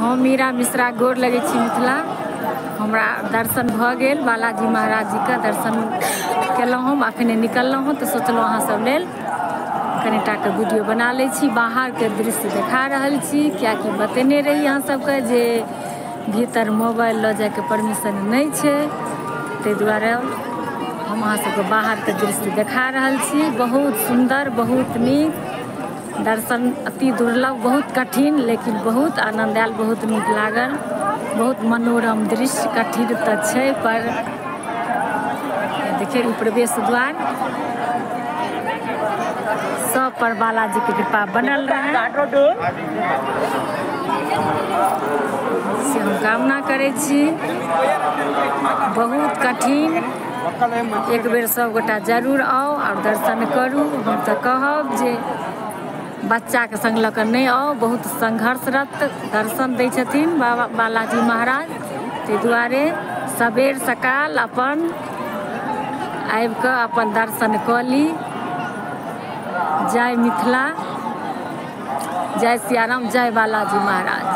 हम मीरा मिश्रा गोर लगै छी मिथिला। हमरा दर्शन भऽ गेल, बालाजी महाराज जीके दर्शन केलहुँ। हम अखने निकललहुँ हँ, तऽ सोचलहुँ अहाँ सब लेल कनिटाके वीडियो बना लै छी। बाहरके दृश्य देखा रहल छी, कियाकि बतेने रही अहाँ सबके जे भीतर मोबाइल लऽ जाइके परमिशन नहि छै। ताहि दुआरे हम अहाँ सबके बाहरके दृश्य देखा रहल छी। बहुत सुन्दर, बहुत नीक दर्शन, अति दुर्लभ, बहुत कठिन, लेकिन बहुत आनन्द आयल, बहुत नीक लागल, बहुत मनोरम दृश्य। कठिन तऽ छै, पर देखियौ, ई प्रवेश द्वार। सब पर बालाजीके कृपा बनल रहै से हम कामना करै छी। बहुत कठिन। एक बेर सब गोटा जरूर आउ आओर दर्शन करू। हम तऽ कहब जे बच्चाके संग लऽ कऽ नहि आउ। बहुत संघर्षरत दर्शन दै छथिन बाबा बालाजी महाराज। ताहि दुआरे सबेर सकाल अपन आबि कऽ अपन दर्शन कऽ ली। जय मिथिला, जय सियाराम, जय बालाजी महाराज।